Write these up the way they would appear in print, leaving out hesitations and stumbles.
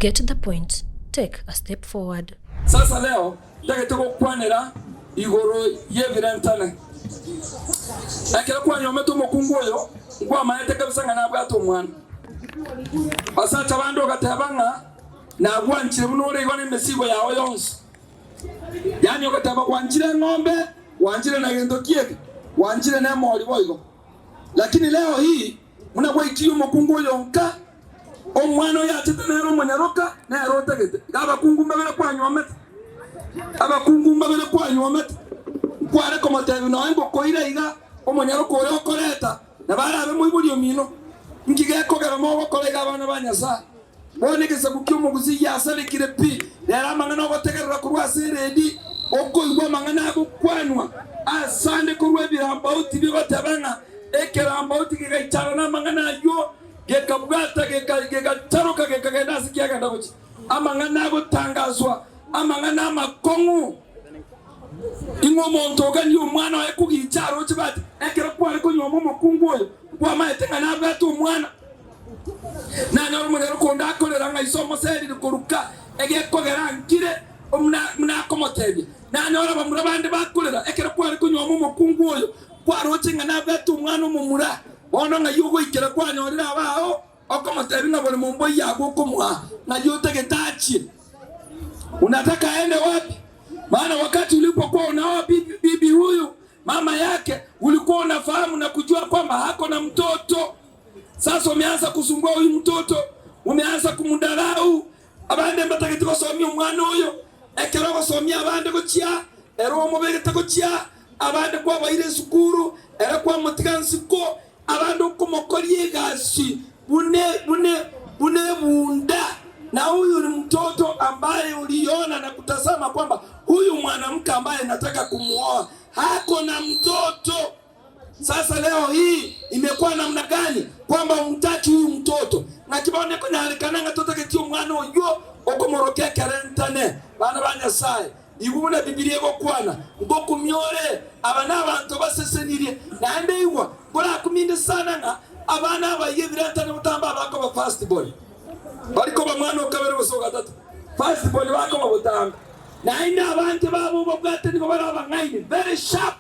Get the point, take a step forward. Sasa leo ntagete gokwanera igoro y'ebirentane. Ekero kwanyomete omokungu oyo, nkwamaete kabisa ng'a nabwate omwana. Abasacha bande ogateba ng'a nagwanchire buna ore igo nemesigo yao yonsi. Yaani ogateba gwanchire eng'ombe, gwanchire na gento ki eke, gwanchire nemori boigo. Lakini leo hii buna gwaikirie omokungu oyo nka, omwana oyo achete nere omonyaroka, nere otagete. Iga abakungu mbabere kwanywomete, abakungu mbabere kwanywomete, nkware komotebia nonya ngokoira iga omonyaroka oyo okoreta, nabo arabe moibori omino. Nki gekogera mogokora iga abana ba Nyasae? Bono egesaku ki'omogusii giasarekire pi, nere amang'ana ogotegerera korwa ase eredi, okoigwa amang'ana agokwanwa asande korwa ebirambauti bigoteba ng'a ekerambauti kegaichana namang'ana ayio, gekabwata, gegacharoka, gekagenda ase kiagenda gochia. Amang'ana agotangaswa, amang'ana amakong'u. Ing'we omonto oganie omwana oye kogicha aroche bati, ekero kware konyuoma omokungu oyo, nkwamaete ng'a nabwate omwana. Nanyora omonyaroka onde akorera ng'a ise omoserire koruka egekogera ankire buna akomotebia. Nanyora abamura bande bakorera ekero kware konyuoma omokungu oyo, kwaroche ng'a nabwate omwana omomura. Bono ng'ai ogoikera kwanyorire abao okomotebia ng'a bore momboyia agwo okomoa ng'ai otagete achie. Unataka aende wapi? Maana wakati ulipokuwa unaoa bibi, bibi huyu mama yake ulikuwa unafahamu na kujua kwamba hako na mtoto. Sasa umeanza kusumbua huyu mtoto, umeanza kumdarau. Abande mbatagete gosomia omwana oyo, ekero ogosomia abande gochia ere omobegete gochia, abande kwabaire esukuru ere kwamotiga nsiko, Abande okomokoria egasi buna buna buna ebunda, na huyu ni mtoto ambaye uliona na kutazama kwamba huyu mwanamke ambaye nataka kumuoa hako na mtoto. Sasa leo hii imekuwa namna gani kwamba humtaki huyu mtoto? Naki bono ekonyarekana ng'a totageti omwana oyio okomoroka ekerentane. Bana ba Nyasaye, Igwa buna Bibilia egokwana, Ngokumia ore, aba nabanto basesenirie. Naende igwa, nkorakuminde sana ng'a abana abayia ebirentane botambe abakoba first born, bari koba mwana o kabere gose o gatato, first born bakoba botambe. Naende abange babo obabwate nigo bare abang'aini, very sharp,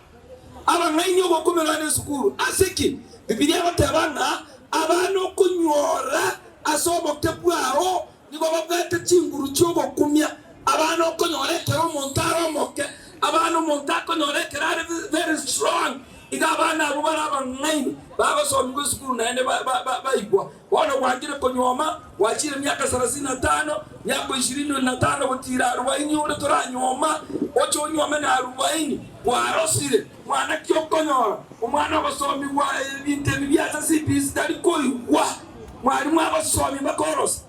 abang'aini ogokumera ande esukuru. Ase ki? Bibilia egoteba ng'a abana okonyora ase oboke bwao Nigo babwate chinguru chi'ogokumia abana okonyora ekero omonto are omoke, abana omonto akonyora ekero are very strong, iga abana abwo bare abang'aini bagosomigwa esukuru naende baigwa. Bono gwangire konyuoma, gwachire emiaka sarasini na tano, miaka ishirini na tano gotira arubaini ore toranyuoma, oche onyuome na arubaini, kwarosire, mwana ki okonyora? Omwana ogosomigwa ebinto ebi bia ase CBC tari koigwa. Mwalimu agosomia mpaka orosa.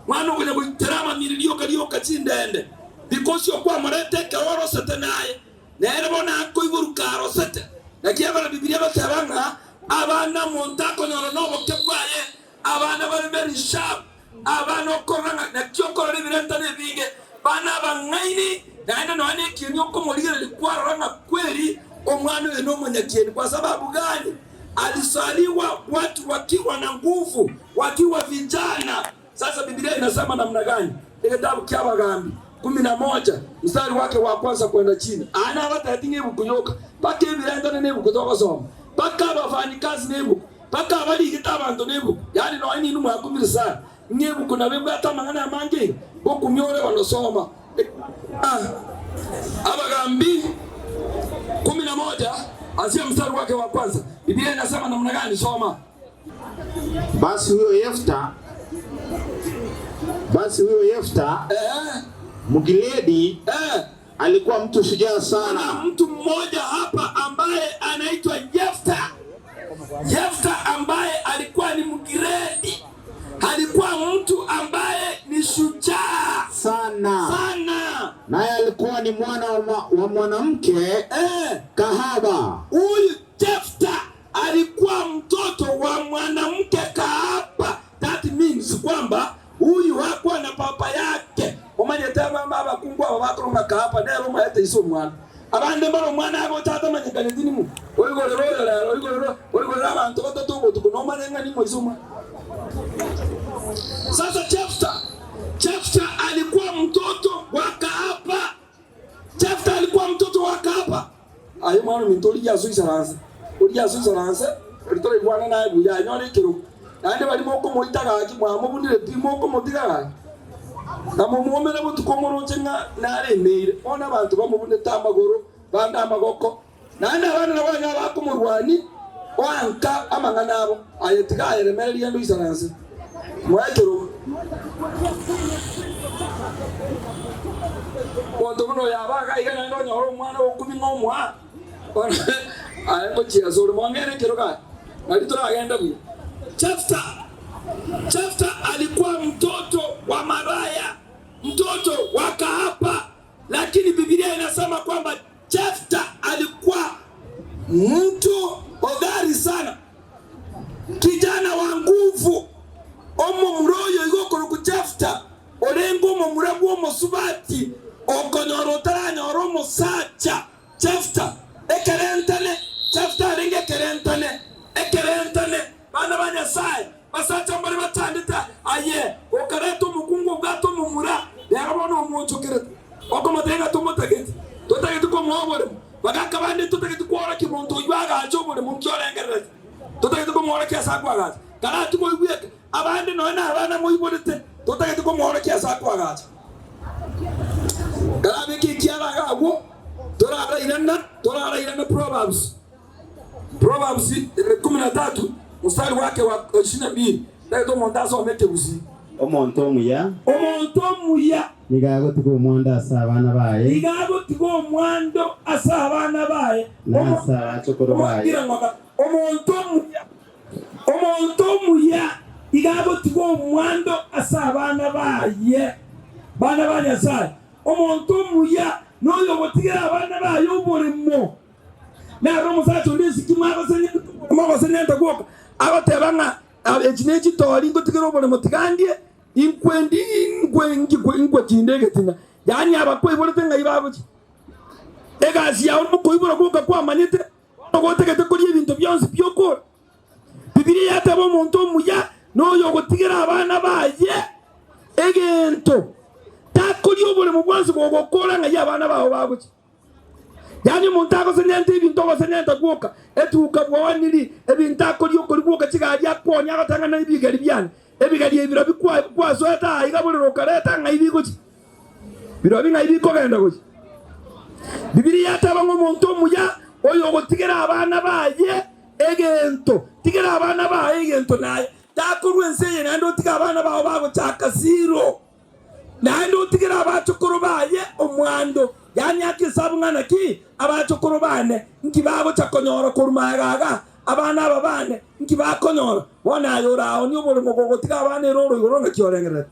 Mwana okonya goitera amamiri rioka rioka chindende because okwamoreta ekero orosete naye nere bono akoiborwa karosete. Naki ekero Bibilia egoteba ng'a abana omonto akonyora noboke bwaye, abana bare very sharp, abana okorora ng'a naki okorora ebirentano ebinge, bana abang'aini naende nonya na ekieni okomorigereria kwarora ng'a kweri omwana oyo nomonyakieni kwa sababu gani? Alizaliwa watu wakiwa na nguvu, wakiwa vijana. Sasa Biblia inasema namna gani? Ni kitabu kia Abagambi kumi na moja mstari wake wa kwanza kwenda chini. Aa nabatebeti ng'a ebuku yoka, mpaka ebirentane nebuku togosoma, mpaka abafanyikazi nebuku, mpaka abarigete abanto nebuku. Yaani nonya ninwe mwakumire sana ng'a ebuku nabo ebwate amang'ana amange iga, ngokumia ore bono soma. Abagambi kumi na moja anzia mstari wake wa kwanza. Biblia inasema namna gani? Soma. Basi huyo Yefta, basi huyo Yefta Eh, Mgileadi eh. alikuwa mtu shujaa Kuna sana, mtu mmoja hapa ambaye anaitwa Yefta. Yefta ambaye alikuwa ni Mgiredi, alikuwa mtu ambaye ni shujaa sana, sana. naye alikuwa ni mwana wa mwa- wa mwanamke Eh, kahaba. huyu Jefta alikuwa mtoto wa mwanamke kahaba. That means kwamba huyu hakuwa na papa yake. Omanyete abambe abakungu aba bakoronga kahaba nere omaete ise omwana. Abande mbare omwana agocha atamanyekaneti ning'o. Oigorere oyo rero, oigorere oigorere abanto batato obotuko nomanye ng'a ning'o ise omwana. Sasa Jefta, Jefta. origie ase oisaranse, origie ase oisaranse, riria toraigwane naye buya, anyore ekerogo. Naende baria mokomoita gaki, mwamobunire pi, mokomotiga gaki, na momwomere botuko moroche ng'a naremeire. Bono abanto bamobunete amagoro, bande amagoko, naende abande nabo banyare bakomorwania, oanka amang'ana abo. Aye tiga ayeremererie genda oisaranse, moe ekerogo. Omonto buna oyo abe iga iga naende onyore omwana ogokumia ng'a omoa. Bono aye ngochia asore mwang'ere ekerogo aye, nario toragende buya. Jefta, Jefta alikuwa mtoto wa maraya, mtoto wa kahaba, lakini Biblia inasema kwamba Jefta alikuwa mtu hodari sana, kijana wa nguvu. Omomura oyo igo okorokwa Jefta orenge omomura bw'omosubati okonyora otaranyora omosacha. Jefta, ekerentane, Jefta arenge ekerentane, ekerentane, bana ba Nyasae, basacha mbare bachandete, aye okareta omokungu obwate omomura, rero bono omwonchokerete, okomotebia ng'a tomotageti, totageti komoa oboremo. Bagaka bande totageti kworokia monto oyio agache oboremo nki orengererete, totageti komworokia ase akoagacha. Karati moigwete, abande nonya nabana moiborete, totageti komworokia ase akoagacha. Karabeke ekiara iga agwo, torarairana, torarairana Proverbs. Proverbs 13 mstari wake wa 22. Ntagete omonto asome ekegusii. Omonto omuya. Omonto omuya. Nigo agotiga omwando ase abana baye. Nigo agotiga omwando ase abana baye. Na ase abachokoro baye. Omonto omuya. Omonto omuya iga agotiga omwando ase abana baye, bana ba Nyasae. Omonto omuya noyo ogotigera abana baye oboremo. Naro omosacha onde esiki mogosenyenta gwoka, agoteba ng'a echi nechitori ngotigere oboremo tiga ndie, inkwe ndi inkwe inkwe kinde egetina. Yaani aba kwaiborete ng'ai bagochia? Egasi yao nokoibora gwoka kwamanyete, Bono gotagete koria ebinto bionsi bi'okora. Bibilia yateba omonto omuya noyo ogotigera abana baye egento, takoria oboremo bwonsi bogokora ng'ai abana bao bagochia. Yaani omonto agosenyenta ebinto ogosenyenta gwoka, etuka bwaoniri, ebinto akoria okoria gwoka chigari akwonia agoteba ng'a nebigeri biane, ebigeri ebi birobio kwasoete aa iga borero okareta ng'ai bigochia. Birobio ng'ai bikogenda gochia? Bibilia yateba ng'a omonto omuya oyo ogotigera abana baye egento, tigera abana baye egento naye takorwa ense eye naende otige abana bao bagochaka zero, naende otigere abachokoro baye omwando, yaani ake esabu ng'a naki abachokoro bane nki bagocha konyora korwa magega iga, abana aba bane nki bakonyora. Bono aye oraonie oboremo gogotiga abana ere oroigoro naki orengererete?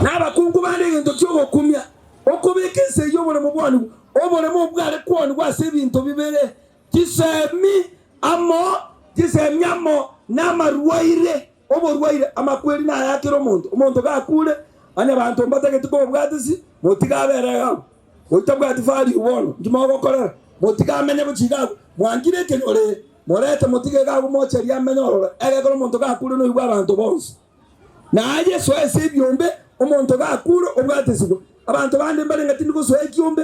Na abakungu bande egento ki'ogokumia, okobeka ense eyio oboremo bwanigwe, oboremo obware kwanigwa ase ebinto bibere, chisemi amo, chisemi amo namarwaire, oborwaire, amakweri nayakere omonto, omonto gakure, onye abanto mbatageti kobobwatisi, motige abere iga abwo, oitabwati value bono, inki mogokorera? Motige amenye gochia iga abwo, mwangire ekenyoro eye, morete motige iga abwo mocherie amenye ororo, egekero omonto gakure noigwe abanto bonsi. Na aye soa ase ebiombe, omonto gakure obwatesigwe. Abanto bande mbare ng'a tindi gosoa ekiombe,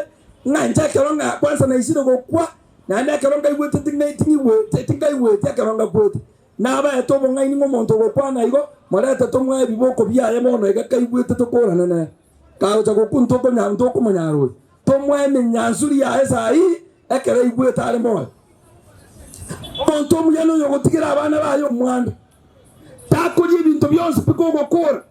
ng'a inche ekero ng'a kwansa naisire gokwa, naende ekero nkaigwete ting'igwete tinkaigweti ekero ngakwete. Nabaete obong'aini ng'a omonto ogokwana igo, morete tomoe ebiboko biaye bono iga kaigwete tokorane nere. Kagocha gokwa ntokonya ntokomonyara oyo. Tomoe emenyansuri yaye saii ekero aigwete are moyo. Omonto omuya noyo ogotigera abana baye omwando. Takoria ebinto bionsi pi kogokora.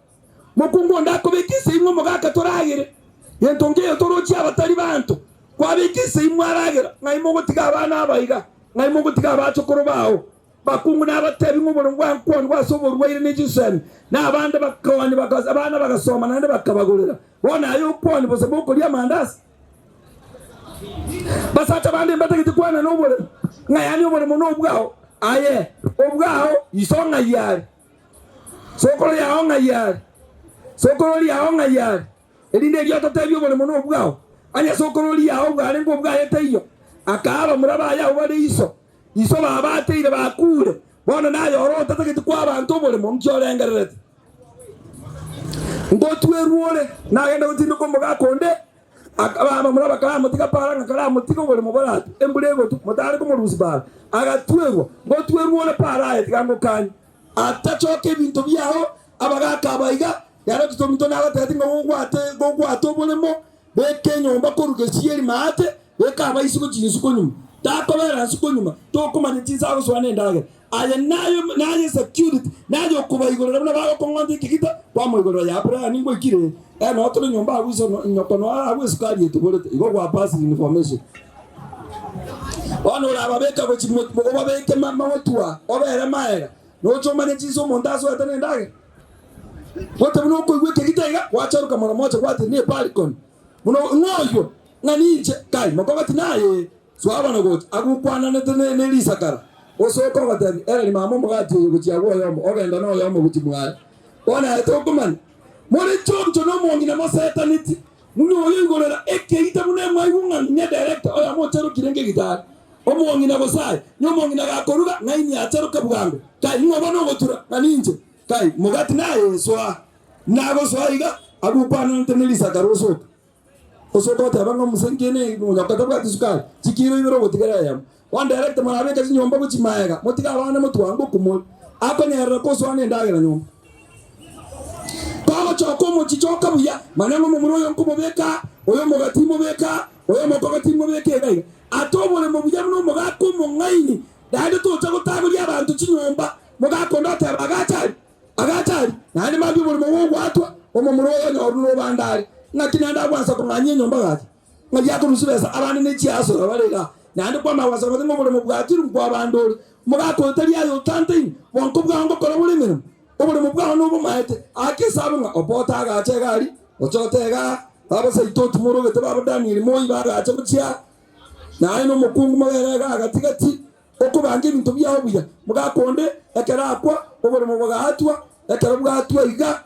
Mokungu onde akobeka inse imwe omogaka toragere, gento nkeiyo torochie abatari banto. Kwabeka inse imwe aragera, ng'ai mogotiga abana aba iga? Ng'ai mogotiga abachokoro bao? Bakungu nabatebi ng'a oborimo bwankwanigwa ase oborwaire ne chinsemi, na abande bakawania abana bagasoma naende bakabagorera. Bono aye okwania bosa mokoria amandasi? Basacha bande mbatagete kwana noboremo, ng'a yaani oboremo nobwao, aye obwao iso ng'ai are? Sokoro yao ng'ai are? Sokoro yao ng'ai are? Erinde erio ototebie oboremo nobwao. Onye sokoro yao bwarenge obwaye taiyo, akaa abamura baye abwo bare iso, iso babateire bakuure, bono naye oro otatageti koa abanto oboremo, nki orengererete? Ngotwerwa ore, nagende gotindeka omogaka onde. Abamura bakaramotiga para ng'a karamotige oboremo boratwe, embura egotwa, motare komorusia para. Agatwerwa, Ngotwerwa ore para aye, tiga ngokanye. Atachoka ebinto biao, abagaaka aba iga, rero titominto nagotebetie ng'a gogwate gogwate oboremo, beka enyomba korwa gesieri maate, beka abaisi gochia insuko nyuma. Takobera nsuko nyuma, tokomanya chinsa agosoa nendagera. Aye naye naye security, naye okobaigorera buna bagokong'onta ekegita, kwamoigorera yaa Brian ngoikire eh noo tore nyomba abwo iso nyoko noo abwo esukari etuborete, igo gwa pass information. Bono orababeka gochi obabeke magotwa obere maega, noche omanye chinsa omonto asoete nendagera. Gote buna okoigwa ekegita iga, gwacharuka mara mocha gwatira ne ebalcony, buna ng'o oywo? Ng'a ninche, kai mokogoti naye. Soa bono gocha, agokwananete ne risakara, osoke ogotebi, Ereri mama omogati oyo gochia agwo oyomo, ogenda noyomo gochia mwaye. Bono aye tokomanya, more choncho nomong'ina mosetaneti, buna oyo oigorera ekeita buna emwaigwa ng'a ng'e director oyomo ocharokire nkegitari. Omong'ina gose aye, nyomong'ina gakoruga, ng'aini acharoke bwango, kai ng'o bono ogotura, ng'a ninche, kai mogati naye soa. Nagosoa iga, agokwananete ne risakara osoke. Gose ogoteba ng'a omuse nkene onye tabwati sukari, chikiro ibere ogotigera eyemo. Bono director morabeke chinyomba gochia maega, motige abana motwange okomori, akonyerera kosoa nendagera nyomba. Kogochoka omochicha oka buya, manya ng'a omomura oyo nkomobeka aa, oyo omogati imobeke aa, oyo omokogoti imobeke iga iga. Ate oboremo buya buna omogaka omong'aini, naende tocha gotagoria abanto chinyomba, mogaka onde oteba agacha aria. Agacha aria, naende mambia oborimo bw'ogwatwa, omomura oyo onyorwe nobande are. Ng'aki naende agwansa kong'anyia enyomba gaki? Ng'aki akorusia chibesa abande ne chiasoro bare igaa? Naende kwamanya gwansa gose ng'a oboremo bwatirwe nkwabande ore. Omogaka oyo tari aye otantaine, bonko bwao ngokora bore emeremo? Oboremo bwao nobomaete. Ake esabu ng'a Obote agache iga aria, Ochote igaa, baba Saitoti morogete baba Daniel Moi bagacha gochia, naye nomokungu mobere igaa gati gati. Okobanga ebinto biao buya. Mogaka onde ekero akwa, oboremo bogaatwa, ekero bwatwa iga,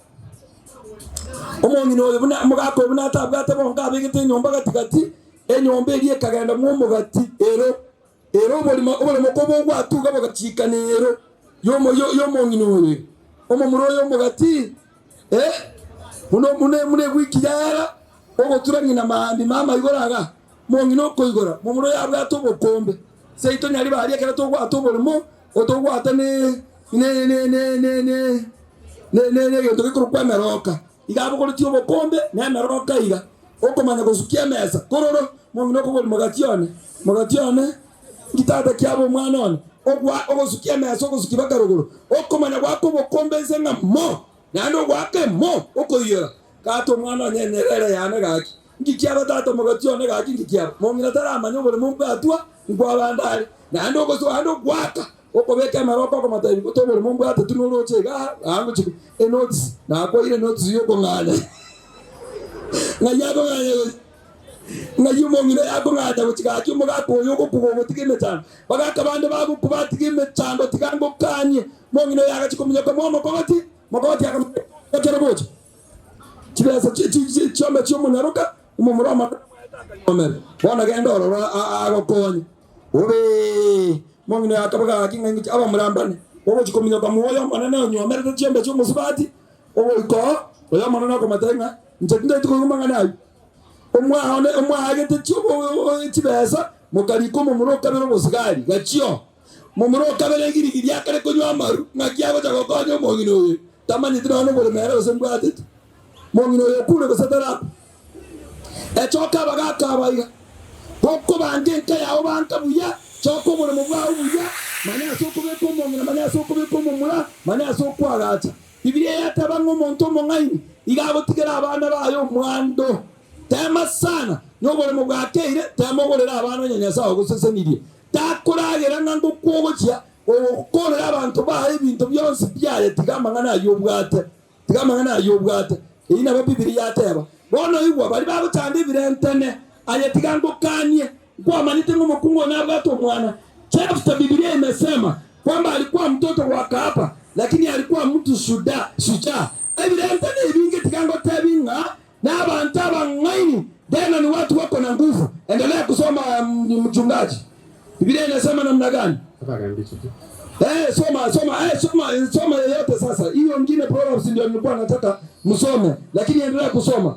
omong'ina oyo buna omogaka oyo buna atabwate bonka abegete enyomba gati gati, enyomba eria ekagenda mw'omogati ero, ero oborimo oboremo kobogwatwa iga bogachikana ero yomo yo yomong'ina oyo iga. Omomura oyo omogati eh, buna buna buna ewiki yaera, ogotura ng'ina maambia mama igoro igaa. Mong'ina okoigora, momura oyo abwate obokombe. Seito nyari baria ekero togwata oborimo, otogwata ne ne ne ne ne ne ne ne negento gekorokwa emeroka. Iga abogoretie obokombe na emeroka iga, okomanya gosukia emesa. Kororo, mong'ina okobori mogati one, mogati one, nki tata kiaba omwana one? Ogwa ogosukia emesa ogosukia baka rogoro, okomanya goaka obokombe nse ng'a mo, naende ogoaka emo, okoiyora. Tata omwana one enyerere yane gaki. Nki kiaba tata omogati one gaki nki kiaba? Mong'ina taramanya oboremo mbwatwa nkwabande are, naende ogosoa naende ogoaka okobeka emeroko okomotebia gote oboremo mbwatetwe noroche igaa aa ngochia enotice nakwaire enotice yokong'anya ng'ai akong'anya gochia ng'ai omong'ina oyo akong'anya gochia gaki omogaka oyo ogokuba ogotiga emechando bagaka bande bagokuba atiga emechando tiga ngokanie mong'ina oyo agachia kominyoka mwa omokogoti mokogoti akamotebia ekero gocha. Chibesa chiombe chi'omonyaroka omomura omonene omere. Bono genda ororo agokonye. Obee! Omong'ina oyo akaboka gaki ng'a inche abamura mbane. Ogochia kominyoka mwoyo omonene onywomerete chiombe chi'omosubati, ogoika oo, oyo omonene okomotebia ng'a inche tindaeti koigwa amang'ana ayio. Omwaone omwaagete chibesa mokarika omomura okabere obosigari, gachio. Momura okabere egirigiri akare konywa amaru, ng'aki agocha gokonya omong'ina oyo? Tamanyeti nonya noboremo ere gose mbwatete. Mong'ina oyo okure gose tarakwa. Echoka abagaaka aba iga, Gokobanga enka yao banka buya, choka oboremo bwao buya, manya ase okobeka omong'ina, manya ase okobeka omomura, manya ase okoagacha. Bibilia yateba ng'a omonto omong'aini iga agotigera abana baye omwando. Tema sana, noboremo bwakeire, tema ogorere abana onye Nyasae ogosesenirie. Takoragera ng'a ngokwa ogochia gokorera abanto baye ebinto bionsi biaye, tiga amang'ana ayio obwate, tiga amang'ana ayio obwate. Eyio nabo Bibilia yateba. Bono igwa, baria bagochanda ebirentene, aye tiga ngokanie, nkwamanyete ng'a omokungu oyo nabwate omwana. Jefta, Bibilia imesema kwamba alikuwa mtoto wa kahaba, lakini alikuwa mtu shuda, shujaa. Ebirentene ebinge tiga ngotebi ng'a Nabanto abang'aini, tena ni watu wako na nguvu. Endelea kusoma mchungaji. Biblia inasema namna gani? Eh, soma soma eh, soma soma yoyote sasa. Hiyo ingine Proverbs ndio nilikuwa nataka msome, lakini endelea kusoma.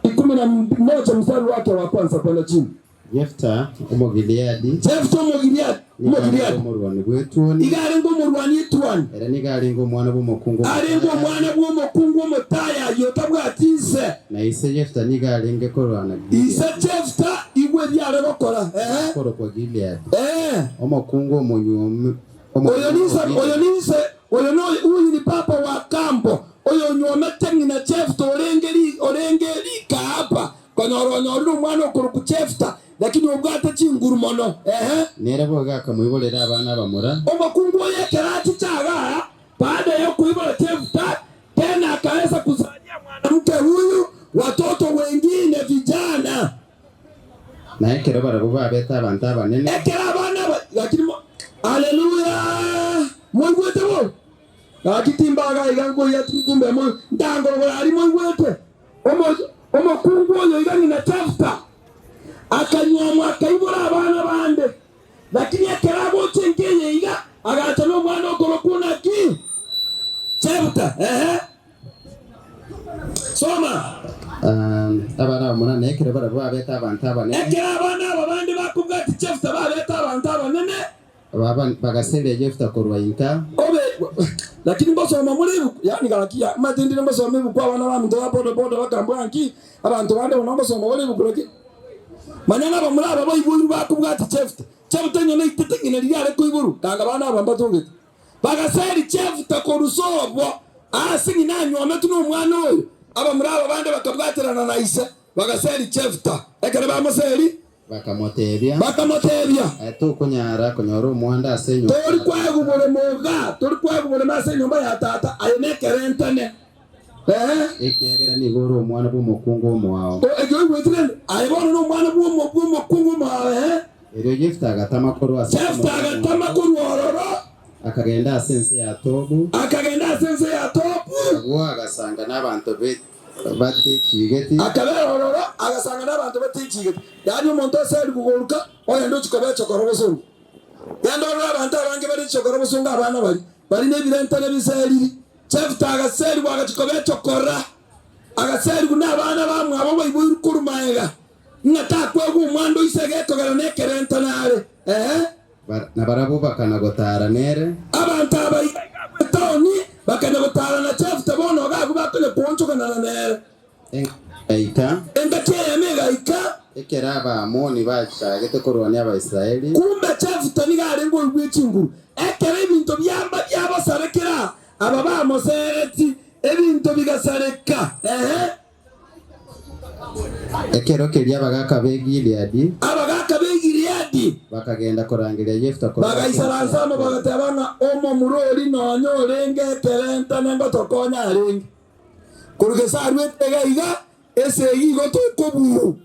11 mstari wake wa kwanza kwenda chini. Yefta Omogileadi Jefta Omogileadi, nigo arenge Omogileadi omorwani bw'etuoni, iga arenge omorwani etuoni, ere nigo arenge omwana bw'omokungu arenge omotaya. omwana bw'omokungu omotaya otabwati ise. Na ise Yefta nigo arenge korwana Ise Gileadi, Jefta igwe ebiare gokora, ehe, korokwa Gileadi, ee. omokungu omonyuomi Oyo omonyuomi ninse, o oyo Gileadi. ninse, oyo no huyu ni papa wa kambo, oyo onyuomete ng'ina Jefta orenge ri, orenge rikaapa, konyora onyorire omwana okorokwa Jefta, lakini obwate chinguru mono. Ehe. Nere boigo akamoiborera abana abamura. Omokungu oyo ekero achiche igaa, baada yokoibora Jefta, tena akaweza kuzalia mwanamke huyu watoto wengine vijana. Na ekero barabwo babete abanto abanene. Ekero abana aba, lakini mo, Haleluya! Moigwete bo? Gaki timbaga iga nkoiya kumbe mo ntangorogora aria moigwete. Omo, omokungu oyo iga ng'ina Jefta akanyuomwa akaibora abana bande. Lakini ekero agocha enka eye iga agacha nomwana okorokwa naki? Jefta. Ehe. Soma. Abana abamura, na ekero barabwo babete abanto abanene. Ekero abana aba bande bakobwatia Jefta babete abanto abanene. Bagaseria Jefta korwa inka. Obe, lakini ngosoma more ebuku, yaani gaki ya, omanyete ndire ngosoma ebuku abana baminto ba boda boda bakambora nki, abanto bande bono ngosoma bare ebuku lakini manya ng'a abamura aba baiboirwe bakobwatia Jefta. Jefta onye naitete ng'ina riria are koiborwa, kanga abana aba mbatogete. Bagaseria Jefta korwa sobo, aase ng'ina anywometwe nomwana oyo. Abamura aba bande bakabwaterana na ise, bagaseria Jefta. Ekero bamoseria, Bakamotebia. Bakamotebia. Aye tokonyara konyora omwando ase enyomba ya Tori tata. kwaegwa oboremo iga, tori kwaegwa oboremo ase enyomba ya tata, aye nekerentane. Ee. Ekiagera nigo ore omwana bw'omokungu omoao. O, ekio oigwete rende, aye bono nomwana bw'omo, bw'omokungu omoao, ee. Erio Yefta agatama korwa ase Jefta omokungu agatama omwabo, korwa ororo. akagenda ase ense ya Tobu. Akagenda ase ense ya Tobu. Agwo agasanga nabanto be Batechigeti. Akabera ororo, agasanga nabanto batechigeti. Yaani omonto ase ari kogoruka, ogende ochia koba echokoro bosongo. Genda orore abanto abange bare chichokoro bosongo abana baria bare nebirentane biseriri. Jefta agaserigwa agachia koba echokora. Agaserigwa nabana bamwabo baiboirwe korwa magega, ng'a takwegwa omwando o ise gekogera nekerentane are. Ee. Na barabwo bakana gotaara nere. Abanto aba iga iga abwo etaoni bakanya gotaara na Jefta, bono iga abwo bakonya koonchokanana nere. Engaki egaika. Engaki eyemo egaika. Ekero Abaamoni bachagete korwania Abaisraeli. Kumbe Jefta nigo arenge oigwe chinguru. Ekero ebinto biamba biabasarekera, aba bamosereti, ebinto bigasareka. Ehe. Ekero keria abagaaka b'e Gileadi. Abagaaka b'e Gileadi. Bakagenda korangeria Yefta korwa ase ense Bagaisaransa ya amo, Tobu. bagateba ng'a omomura oria nonya orenge ekerentane ngotokonya arenge. Korwa gese aruete iga iga, esegi igo tokoburu.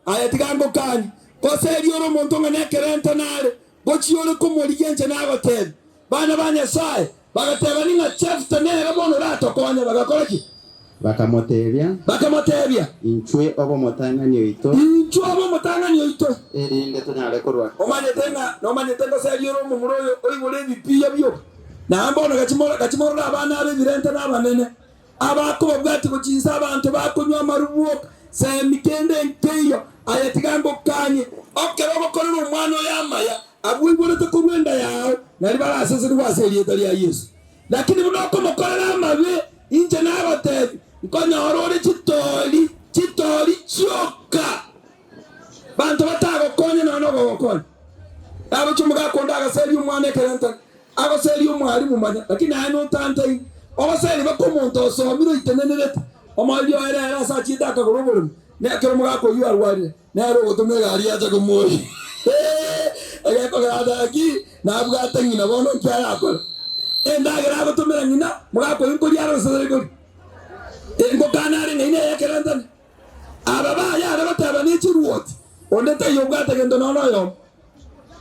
Aye tiga ngokanie, gose erio ore omonto ng'a nekerentane are, gochia ore komorigia inche nagotebie. Bana ba Nyasae bagatebania ng'a Jefta nere bono oratokonye, bagakora ki? Bakamotebia. Bakamotebia. Inchwe obe omotang'ani oito. Inchwe obe omotang'ani oito. Erinde tonyare korwa. Omanyete ng'a nomanyete gose erio ore omomura oyo oibore ebipiya bioka. Naende bono gachia morore abana aba ebirente na abanene. Abakobabwatia gochia inse abanto bakonywa amarubu oka, semi kende nkeiyo, aye tiga ngokanie. Ekero ogokorera omwana oyo amaya, abwo oiborete korwa enda yao, nario barasesenigwe ase erieta ria Yeso. Lakini buna okomokorera amabe, inche nagotebia, nkonyora ore chitori, chitori chioka. Banto batagokonye nonya nogogokonya. Nagochia omogaka onde agaseria omwana ekerentane, agoseria omwalimu manya, lakini aye notantaini. Ogoseria baka omonto osomire oitenenerete, omoerio oye nere ase achiete akagora oboremo, na ekero omogaka oyio arwarire, nere ogotoma egari ache komoyia. Egekogera ase ki? Nabwate ng'ina bono nki arakore? Endagera agotomera ng'ina, mogaka oyio nkoria are gose tari koria? Ngokana are ng'ina eye ekerentane. Aba baye are goteba ne chiruoti, onde taiyo obwate gento nonya noyomo.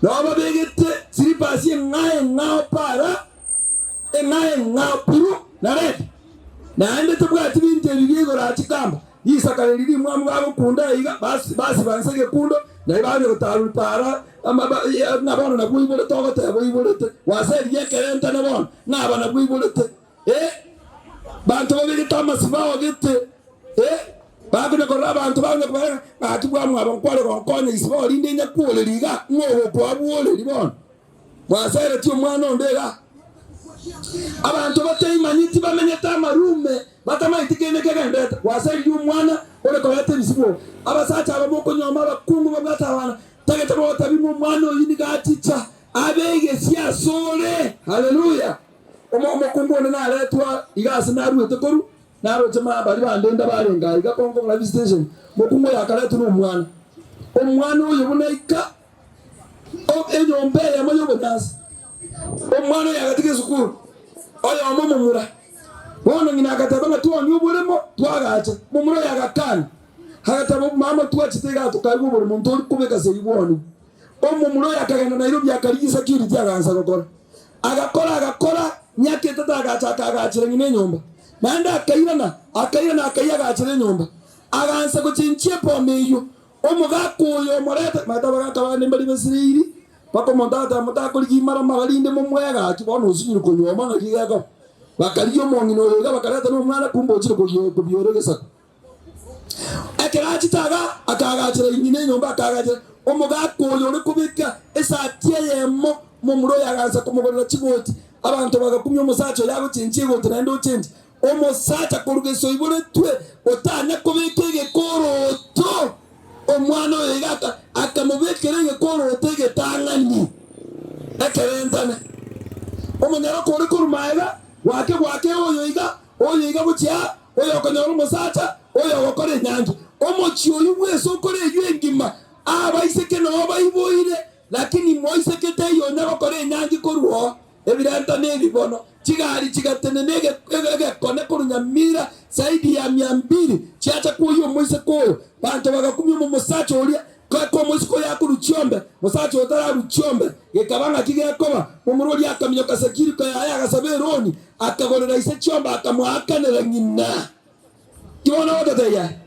Nabo babegete silipasi eng'ao eng'ao para, eng'ao eng'ao buru na redi, naende tebwati binto ebi bia igoro aa chikamba, risakara eri rimwamu bagokunda aiga, basi basiba inse egekundo, nario banya gotaruri para, ng'a bono nabwo oiborete ogoteba oiborete, gwaseririe ekerentane bono, ng'a aba nabwo oiborete. Eh, banto babegete amasibao gete, eh. Bakonya korora abanto bakonya kobarera, Gaki bwamwabo nkware gonkonya ise bono rinde inyakuorerie iga, ng'o ogokoa bworeri bono? Mwaseretie omwana onde iga. Abanto bateimanyeti bamenyete amarume, batamaeti kende kegenderete. Gwaseririe omwana ore koreta ebisibo. Abasacha aba mokonyuoma abakungu babwate abana, tagete gotabia ng'a omwana oyio nigo achicha abe egesie asore. Haleluya! Omokungu onde naretwa iga ase naruete korwa, Naroche ma baria bandenda barenge aiga konkong'ora visitation, mokungu oyo akaretwa nomwana. Omwana oyo buna aika enyomba eyemo y'obonyansi, omwana oyo agatiga esukuru, oyomo omomura. Bono ng'ina agateba ng'a twonie oboremo twagache. Momura oyo agakana, agateba mama twachete igaa tokaegwa oboremo ntori kobeka segi bwonigwe. Omomura oyo akagenda Nairobi akarigia security agansa gokora. Agakora, agakora, miaka etato agacha akaagachera ng'ina enyomba. Naende akairana, akairana akaiagachera enyomba. Agansa gochenchia epoma eyio. Omogaka oyo omoreta, omanyete abagaka bande mbari besireiri, mpaka omonto agateba motakorigia imara mara rinde momwee gaki bono osinyire konyuoma naki gekoba. Bakarigia omong'ina oyo iga bakareta na omwana kumbe ochire kobiora egesaku. Ekero achete iga, akaagachera ng'ina enyomba, akaagachera omogaka oyo ore kobeka esati eyemo, momura oyo agansa komogorera chigoti. Abanto bagakumia omosacha oyo agochenchia egoti naende ochenchia. Omosacha korwa gesoiboretwe otanya kobeka egekoroto, omwana oyo iga akamobekera egekoroto egetang'ani ekerentane. Omonyaroka ore korwa magega, gwake gwake oyo iga, oyo iga gochia aa, Oyokonyora omosacha, oyogokora enyangi. Omochie oyio bw'esokoro eyio engima, abaiseke noo baiboire, lakini moiseke teiyo onya gokora enyangi korwa oo. Ebirento nebibono, chigari chigatenena egekone korwa Nyamira zaidi ya mia mbili chiacha kwoyia omoiseke oyo. Banto bagakumia omosacha oria, Goika omoiseke oyo akorua chiombe, mosacha oyo tararua chiombe, gekaba ng'aki gekoba, momura oria akaminyoka securiko yaye agasaba eroni, akagorera ise chiombe akamoakanera ng'ina. Ki bono ogototebia aye?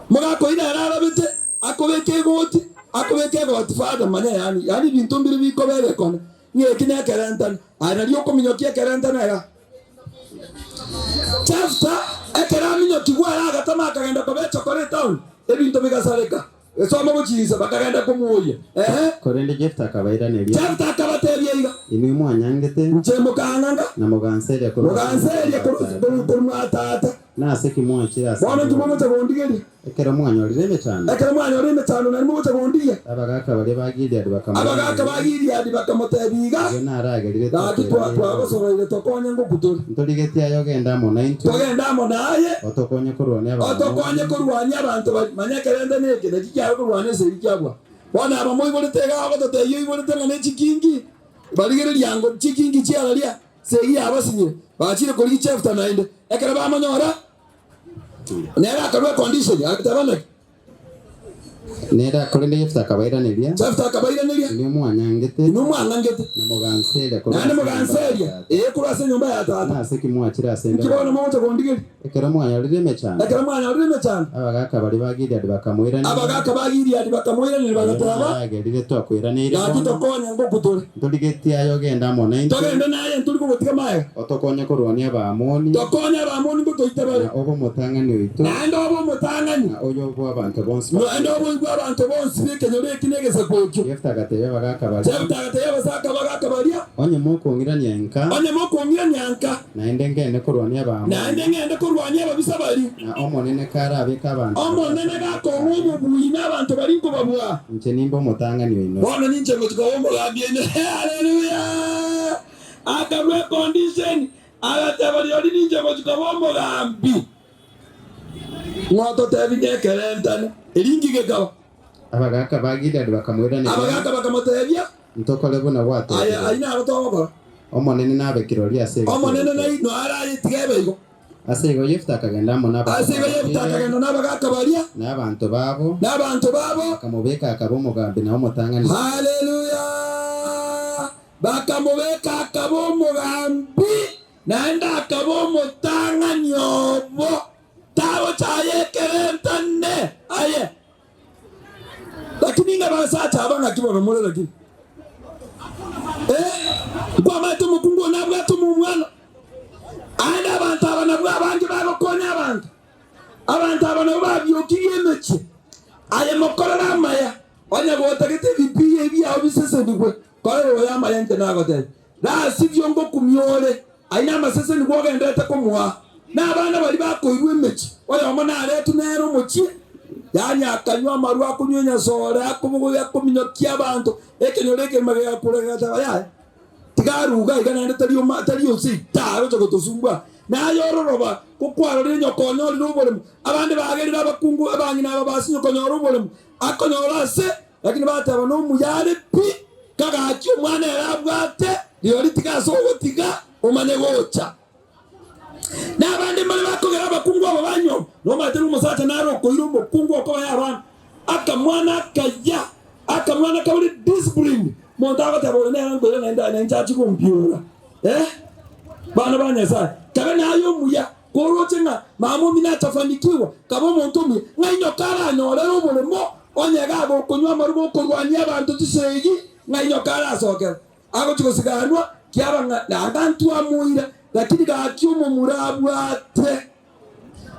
Mogaka oyio nere arabete, akobeka egoti, akobeka egoti father manya yaani, yaani ebinto mbire bikoba egekone, ng'a eki nekerentane, aye nario okominyokia ekerentane igaa. Jefta ekero aminyokigwe aye agatama akagenda koba echokora etaoni, ebinto bigasareka, gesoma gochia inse, bakagenda komwoyia. Ehe. Korende Jefta akabairaneria, Jefta akabatebia iga, Inwe mwanyangete, Inche mokang'anga, na moganseria korwa ase moganseria nyomba ya tata. korwa mwa tata. Nase ki mwachire ase Bono inki bono? mogocha kondigeria? Ekero mwanyorire emechando. Ekero mwanyorire emechando nario mogocha kondigia. Abagaaka baria ba Gileadi Abagaaka ba bakamoiraneria, Gileadi bakamoteebia iga, Ayio naragerire Gaki twakoiraneire bono. twagosoroire tokonye ngoku tore. Ntorigetie aye ogende amo naintwe. Togende amo naye. Otokonye korwania Abaamoni. Otokonye korwania abanto baria. Manya ekerende neke, naki kiare korwania esegi kiabua. Bono aba moiborete iga ogototeebia oiborete ng'a nechikingi, barigereria ango chikingi chiararia. Segi yabasinyire, bachire korigia Jefta naende. Ekero bamonyora, nere akarua econdition, agateba naki? Nere korende Jefta akabairaneria, Jefta akabairaneria, Inwe mwanyangete, Inwe mwang'angete, na moganseria korwa naende ase enyomba ya moganseria, tata. ee, korwa ase enyomba ya tata. Nase ki mwachire ase Inki ende bono bono? mogocha kondigeria? Ekero mwanyorire emechando. Ekero mwanyorire emechando. Abagaaka baria ba Gileadi bakamoiraneria. Abagaaka ba Gileadi bakamoiraneria Ayio bagateeba. naragerire twakoiraneire Gaki bono. tokonye ngoku tore. Ntorigetie aye ogende amo naintwe. Togende naye ntori kogotiga magega. Otokonye korwania Abaamoni. Tokonye Abaamoni ngotoite bare. Na obe omotang'ani oito. Naende obe omotang'ani. Na oyo bw'abanto bonsi ba Naende oboigwe abanto bonsi b'ekenyoro eki na egesaku ekio. Yefta agatebia abagaaka baria. Yefta agatebia abagaaka baria. Onye mokong'irania nka. Onye mokong'irania nka. Naende ngende korwania Abaamoni. Naende ngende korwania ababisa baria. Na Omonene karabeke abanto baria ase Omonene amaboko gakong'a aane. obobui na abanto baria nkobabua. Inche nimbe omotang'ani oino. Bono ninche ngochia koba omogambi oino. Haleluya! Akarua econdition, agateba rirorio ninche ngochia koba omogambi. Ng'o ototebi ngekerentane? Erio inki gekaba? Abagaaka ba Gileadi bakamoiraneria. Abagaaka bakamotebia. Ntokore buna Aye, gwatebire. ayio naro togokora. Omonene nabe kirori ase egati Omonene yaito. nai noare aye tiga ebe igo. Ase igo Yefta akagenda amo nabagaaka Ase igo ba Yefta Gileadi, akagenda nabagaaka baria, na abanto babo, na abanto babo. bakamobeka akaba omogambi na omotang'ani. Haleluya! Bakamobeka akaba omogambi, naende akaba omotang'ani obo. Tagochaya ekerentane aye. Lakini ng'abasacha aba ng'aki bono more lakini? Eh, nkwamaete omokungu one abwate omomwana. Aende abanto aba nabwo abange bagokonya abanto. Abanto aba nabwo ba. Aye mokorere amaya, onye gotagete ebibiya ebiao bisesenigwe, korera oyo amaya inche nagotebia. Rasibie ngokumia ore, aye namasesenigwa ogendererete komoa. Na abana baria bakoirwa emechie, oyomo naretwe nere omochie, yaani akanywa amarwa akonywa enyasore, akobogoria akominyokia abanto, ekenyoro ekerima gegakura gegateba, Yaya, tiga aruge aiga naende tari oma tari onse ita agocha gotosumbua. Naye ororoba, gokwarorire nyoko onyorire oboremo, abande bagerire abakungu abang'ina aba basinye konyora oboremo, akonyora ase, lakini bateba nomuya are pi, kagachia omwana ere abwate rirorio tiga ase ogotiga omanye gocha. Na abande mbare bakogera abakungu aba banywa, nomanyete ng'a omosacha nare okoira omokungu okoba y'abana, akamwana akaya, akamwana kabore discipline, monto agoteba oyo nere nkoira naende aye nainche achie gompiora eh? Bana ba Nyasaye, kabe naye omuya, koroche ng'a mama omino achafanikiwa, kabe omonto omuya, ng'a inyoka aranyorere oboremo, onye iga agokonywa amarwa gokorwania abanto chisegi, ng'a inyoka arasokere. Agochia gosiganwa, kiaba ng'a nanga ntwamoira, lakini gaki omomura abwate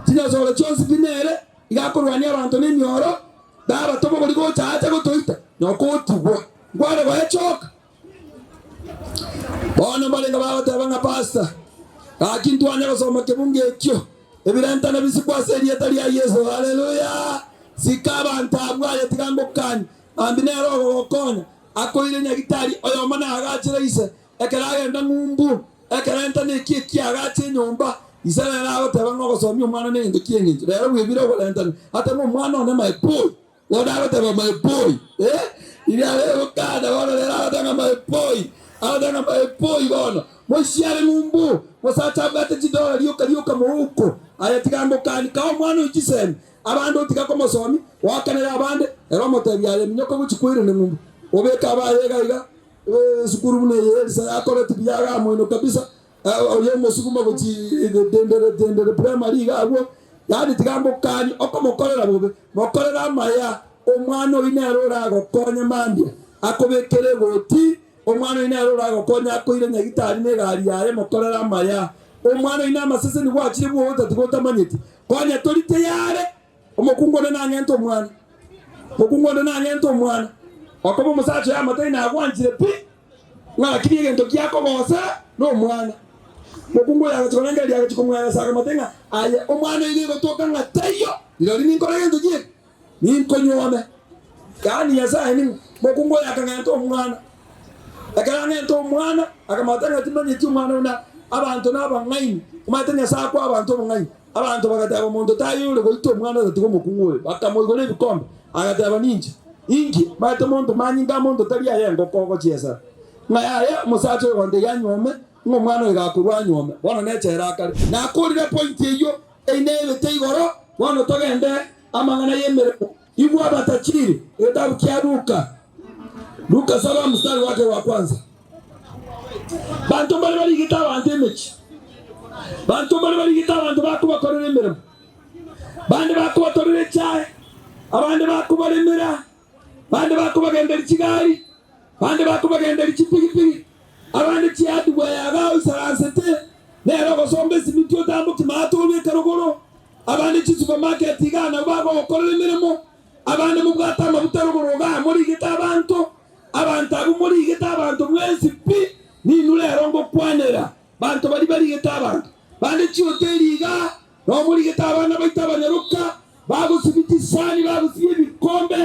chinyasore chionsi pi nere iga akorwania abanto nemioro, baba tobogori gocha ache gotoita, nyoko otigwa. Nkware goechoka. Bono mbarenge bagoteba ng'a pastor, gaki ntwanya gosoma kebungo ekio, ebirentane bisikwe ase erieta ria Yeso, haleluya! Sika abanto abwo aye tiga ngokanie, mambia nere ogogokonya, Akoire nyagitari oyomo naagachere ise, ekero agenda ng'umbu, ekero entana ekia ekiagacha enyomba, ise nere agoteba ng'a ogosomia omwana negento ki'engencho. Rero bwebire oborentane, atebe omwana one my boy, bono agoteba my boy, eh, riria are gokana bono rero agoteba ng'a my boy, agoteba ng'a my boy bono, moisiare ng'umbu, mosacha abwate chidora rioka rioka mouko, aye tiga ngokani, kaa omwana oyio chisemi, Abande otiga komosomia, oakanere abande, ere omotebia, Aye minyoka gochia koirana ng'umbu, obeke abaye iga iga, esukuru buna eye Elisa yakorete buya iga moino kabisa, oria omosuguma gochia dendere dendere primary iga abwo, yaani tiga ngokanie okomokorera bobe, mokorere amaya, omwana oyio nere oragokonye mambia, akobekere egoti, omwana oyio nere oragokonye akoire nyagitari na egari yaye, mokorere amaya, omwana oyio namaseseni gwachire bwogo tiga otamanyeti. Konya tori tayare, omokungu onde nang'ente omwana, omokungu onde nang'ente omwana, okoba omosacha oye amatari nagwanchire pi, ng'a lakini egento kiakogosera nomwana. Omokungu oyo agachia korengereria agachia komweresa akamotebia ng'a aye omwana oyo nigo egotoka ng'a taiyo, rirorio ninkore gento ki eke? Ninkonyuome. Yaani Nyasaye ning'o? Omokungu oyo akang'enta omwana. Ekero ang'ente omwana, akamotebia ng'a timanyeti omwana buna abanto nabang'aini, omanyete Nyasae akoa abanto obong'aini. Abanto bagateba, Omonto taiyo ore goita omwana otatiga omokungu oyo. Bakamoigora ebikombe, agateba, Ninche. Inki? Omanyete monto manyinga amonto tari aye engoko ogochiesera, ng'a yaya omosacha oyo gontebia anyuome, ng'a omwana oyo gakorwa anyuome. Bono nechela akare. Nakorire point eyio, eine ebete igoro, bono togende amang'ana y'emeremo. Igwa abatachiri, egetabu kia Luka, Luka saba mstari wake wa kwanza. Banto mbare barigete abanto emechie, banto mbare barigete abanto bakobakorera emeremo, bande bakobatorera echae, abande bakobaremera, bande bakobagenderia chigari, bande bakobagenderia chipigipigi, abande chiadubwa yaga oisaransete, nere ogosomba esimiti otamboki maate obeke rogoro, Abande chisupamaketi igaa nabwo bagogokorera emeremo, abande mobwate amabuta rogoro igaa morigete abanto, abanto abwo morigete abanto mwensi pi, ninwe rero ngokwanera, banto baria barigete abanto. Bande chihoteli igaa nabo morigete abana baito abanyaroka, bagosibia chisani, bagosibia ebikombe,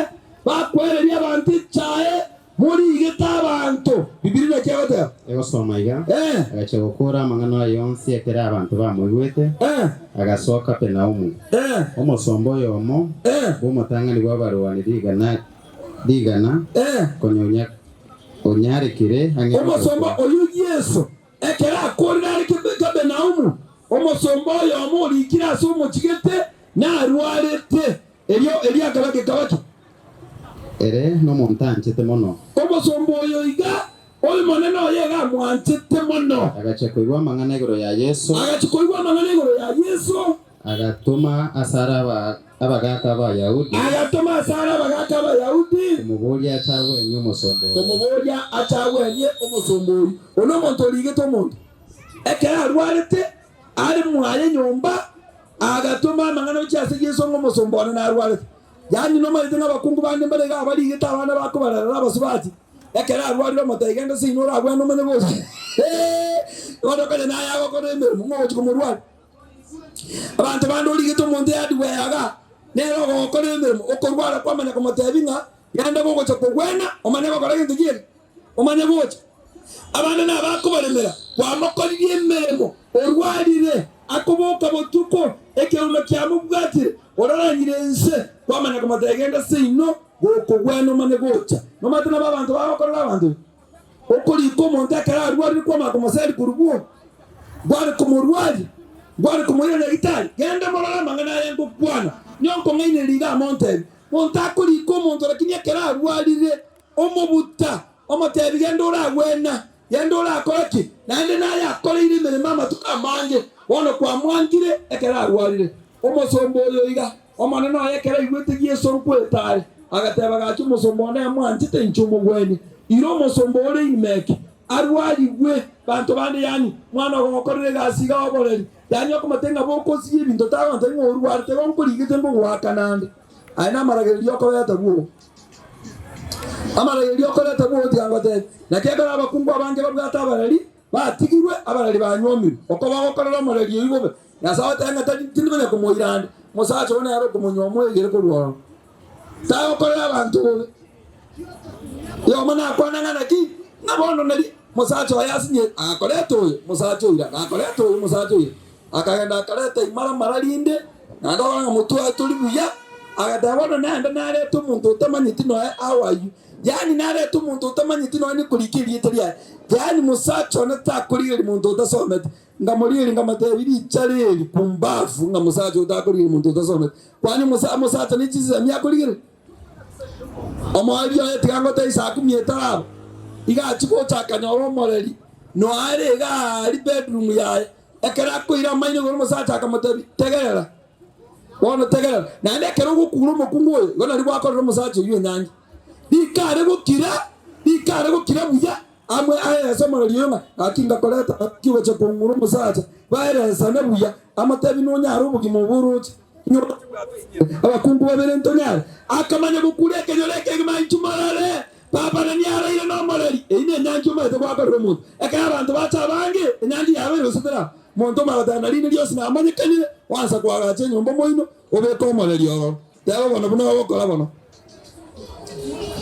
bakwereria abanto echae, Morigete abanto. Bibilia naki egoteba? Egosoma iga, Eh. Agachia gokora amang'ana aye onsi ekero abanto bamoigwete, Eh. agasoa Kapernaumu. Eh. Omosomba oyomo Eh. bw'omotang'ani bw'abarwani rigana rigana Eh. konya onya- onyarekire ang'e Omosomba gokwa. oyio Yeso, ekero akorire are Kapernaumu, omosomba oyomo orikire ase omochigete narwarete. Erio erio akaba gekaba ki? Ere nomonto anchete mono. Omosomba oyo iga, Omonene oye iga amwanchete mono. Agachia koigwa amang'ana igoro ya Yeso. Agachia koigwa amang'ana igoro ya Yeso. Agatoma asare abagaaka b'Abayahudi. Agatoma asare abagaaka b'Abayahudi. Komoboria ache agwenie omosomba oye. Komoboria ache agwenie omosomba oyio. Oyo nomonto origete omonto. Ekero arwarete, are mwaye nyomba, agatoma amang'ana gochia ase Yeso ng'a omosomba one narwarete. Yaani nomanyete ng'a abakungu bande mbare iga abarigete abana bakobarerera abasubati, ekero arwarire omotebi genda seino orabwene omanye gocha. Bono konya naye agokora emeremo ng'a ogochia komorwaria. Abanto bande origete omonto eyadware igaa, nere ogokora emeremo, okorwara kwamanya komotebia ng'a genda gogocha kogwena omanye gokora gento ki eke, omanye gocha. Abande nabakobaremera, kwamokoririe emeremo, orwarire, akoboka botuko, ekeuma kiamobwatire, oraranyire inse, kwamanya komotebia genda seino, gokogwena omanye gocha. Nomanyete nabo abanto bagokorera abanto iga? Okorika omonto ekero arwarire kwamanya komoseria korwa bwoo, ngware komorwaria, ngware komoira nyagitari, genda morore amang'ana aya ngokwana, nyonkong'ainereria iga amontebie. Monto akorika omonto lakini ekero arwarire, omobuta, omotebi genda oragwena, genda orakore ki, naende naye akoreire emeremo amatuko amange, bono kwamwangire ekero arwarire. Omosomba oyo iga, Omonene oye ekero aigwete Yeso nkweta are, agateba, Gaki omosomba one amwanchete inche omogwenie. Ira omosomba ore Ilimeki, arwarigwe banto bande, yaani mwana ogokorera egasi iga oboreri, yaani okomotebia ng'a bokosigia ebinto tagontebia ng'a orwarete igo nkorigete ngogoakana ande. Aye namaragererio okoreta bwogo. Amaragererio okoreta bwogo tiga ngotebie. Naki ekero abakungu abange babwate abareri, Batigirwe abareri banywomirwe, oko bagokorera omoreri oyio bobe. Nyasae ogoteba ng'a tari tindi konya komoira ande, omosacha oo nere okomonywa omoegere korwa ororo. Tagokorera abanto bobe. Oyomo nakwana ng'a naki, ng'a bono nari omosacha oye asinye agakoreta oyo, omosacha oira, agakoreta oyo, omosacha oira. Akagenda akareta imaramara rinde, naende okora ng'a motwe oye tori buya, agateba bono naende narete omonto otamanyeti noe how are you? Yaani narete omonto otamanyeti nonya nikorika erieta riaye. Yaani mosacha one takorigereria monto otasometi. Nkamorigereria nkamotebia richa eri pumbafu ng'a mosacha oyo takorigereria monto otasometi. Kwani omosa omosacha ne chisemi akorigereria? Omoerio oye tiga ngotebie saa kumi etaraba, iga achia gocha akanyora omoreri noare iga aria bedroom yaye. Ekero akoira amaino igoro omosacha akamotebia, Tegerera, Bono tegerera, naende ekero ogokura omokungu oyo, igo nario gwakorera omosacha oyio enyangi. Rikare gokira, rikare gokira buya, amwe aerese omoreri oyo ng'a gaki ngakoreta gaki ogocha kong'ura omosacha, baeresane buya, amotebi nonyare obogima obo oroche, inye oroche bwatoinyire abakungu babere ntonyare. Akamanya gokura ekenyoro ekegima inchu morore, Papa nani araire nomoreri, eyio nenyangi omanyete gwakorera omonto. Ekero abanto bacha abange, enyangi yabeire gose teraba. Monto omanye goteba na rinde rionsi namanyekanire, gwansa koagacha enyomba omoino, obeke omoreri ororo. Teba bono buna ogokora bono.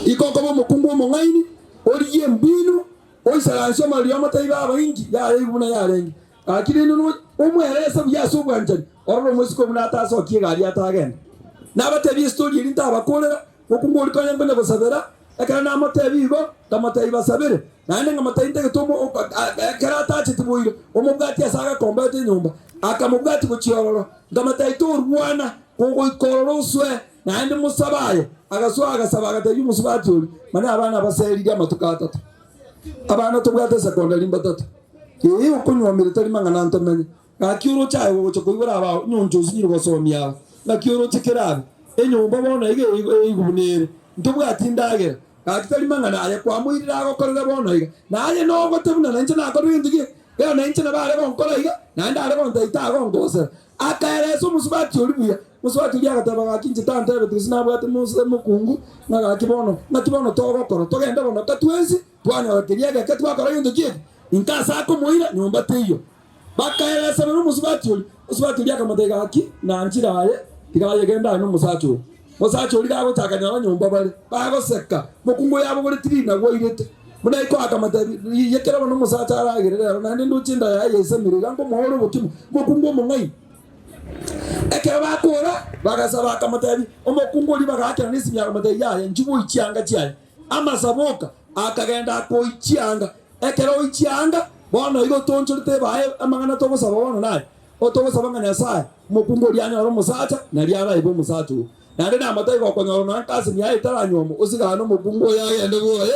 Ika okoba omokungu omong'aini, origie embinu, oisaranse omoreri omotebi baba inki yaya buna yarenge. Gaki rende omwerese buya ase obwanchani, orore omosike buna atasokie egari atagende. Nabatebie estori eria ntabakorera, Mokungu oria konya nkonya gosabera, ekero namotebia igo, nkamotebia basabere, naende nkamotebia ntagete omo ekero atacheti boire, omobwati ase agakomboete enyomba, akamobwatia gochia ororo, nkamotebia torwana, kogoika ororo osoe, naende mosabe aye. Agasoa agasaba agatebia omosubati oria, manya abana abaseriri amatuko atato, abana tobwate esekondari mbatato, ee okonywomire tari mang'ana ntomenye. Naki oroche aye gogocha koibora abao, nyoncho osinyire gosomia aba? Naki oroche kerabe enyomba bono iga eigu buna ere, ntobwati ndagera? Gaki tari mang'ana aye kwamoirire agokorere bono iga, na aye nogote buna nainche nakorire gento ki? Rero nainche nabo are gonkora iga, naende are gontebia tagongosera. Akaeresa omosubati oria buya. Omosubati oria agateba, Gaki inche tantebeti gose nabwate mokungu, ng'a gaki bono, naki bono togokora? Togende bono ka twensi, twanyora keria egeke twakora gento ki eke? Inka ase akomoira, nyomba teiyo. Bakaeresana nomosubati oria. Omosubati oria akamotebia, Gaki, nanchire aye, tiga aye genda aye nomosacha oo. Omosacha oria gagocha akanyora nyomba bare, bagoseka. Omokungu oyo abogoretie rinagu airete. Buna aikoa akamotebia, Rigia kera bono omosacha aragere rero, naende ndoche enda yaye yaisamire iga nkomoa ore obokima. Omokungu omong'aini. Ekero bakoora, bagasaba akamotebia, omokungu oria bagaakerana esimi akamotebia, Yaya, inchuo boichie chianga chiaye. Amasaboka, akagenda akoichia anga. Ekero oichia anga, bono igo otoonchorete ebae amang'ana togosaba bono naye, otogosaba ng'a Nyasae, omokungu oria anyore omosacha, nario araibe omosacha oyio. Naende namotebie gokonyora nonya cousin yaye etaranyuomwa, osigane omokungu oyo agende bwoye,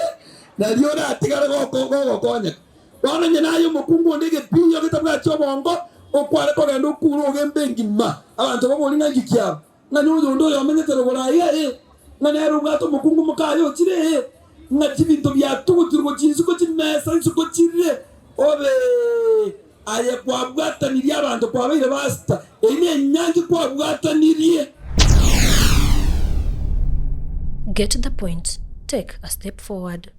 nario oratigare gogokonyeka. Bono onye naye omokungu onde egepiyo getabwati obongo, okware kogenda okure ogembe engima, abanto baborie ng'a inki kiaba? Ng'a noyonde oyomenyete rogoro aiga, ee, ng'a nere obwate omokungu mokaye ochire, ee, ng'a chibinto biatugutirwe gochia insuko chimesa insuko chire, obe aye kwabwatanirie abanto kwabeire basita, eyio nenyangi kwabwatanirie. Get the point, take a step forward.